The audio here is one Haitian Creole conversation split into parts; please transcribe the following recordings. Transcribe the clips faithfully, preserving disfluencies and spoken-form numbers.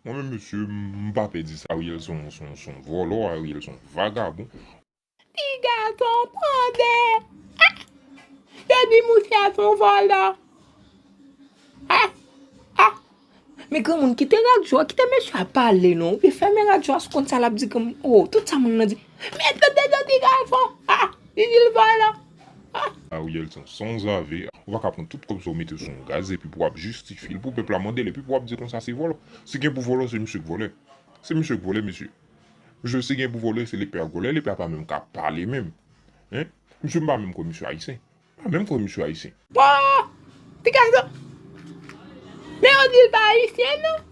Mwen menm, mesye, m pa pè di sa. Ariel se yon, se yon, se yon vòlò, Ariel se yon vagabon. Ti gason pandè. Ah! Yo di misye a se yon vòlò. Ah! Ah! Men granmoun, kite radyo a, kite mesye a pale non. Ou byen fèmen radyo a, si w konn sa l ap di granmoun. Oh, tout sa moun nan di. Men tande non ti gason. Ah! Li di l vòlò. Ah! Ariel se yon sanzave. Ou pa ka pran tout kòb sa w mete sou yon gaz epi pou w ap jistifye l pou pèp la mande l epi pou w ap di konsa se vòlò. Si gen pou vòlò, se misye k vòlè. Se misye k vòlè, mesye. Mesye, si gen pou vòlè, se lepè a k vòlè. Lepè a pa menm ka pale menm. Hein? Mesye, m pa menm kwè misye ayisyen. M pa menm kwè misye ayisyen. Bon! Ti gason! Men yo di l pa ayisyen, non?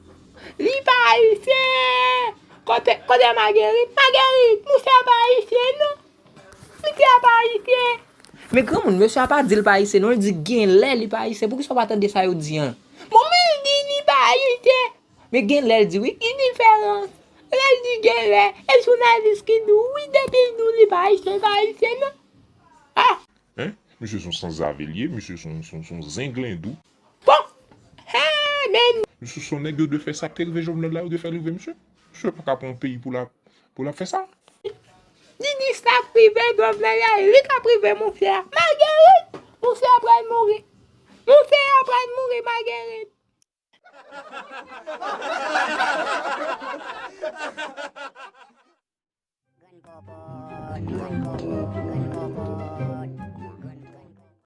Li pa ayisyen! Kote, kote Magerit? Magerit, misye pa ayisyen, non? Misye pa ayisyen! Men granmoun, mesye a pa di l pa ayisyen, non, l di genlè li pa ayisyen. Poukisa w pa tande sa yo di an? Bon, men l di li pa ayisyen! Men genlè l di wi, ki diferans? Lè l di genlè, e jounalis ki di w wi, depi l di w li pa ayisyen, li pa ayisyen, non? Ah! Hein? Misye se yon sanzave l ye, misye se yon, se yon, se yon zenglendou. Bon! Hey, men! Misye se yon nèg yo dwe fè sa k te rive Jovenel la, yo dwe fè l rive misye. Misye pa ka pran yon peyi pou l ap, pou l ap fè sa. Li di sa k rive Jovenel la, li k ap rive monchè. Magerit! Monchè a pral mouri. Monchè a pral mouri, Magerit.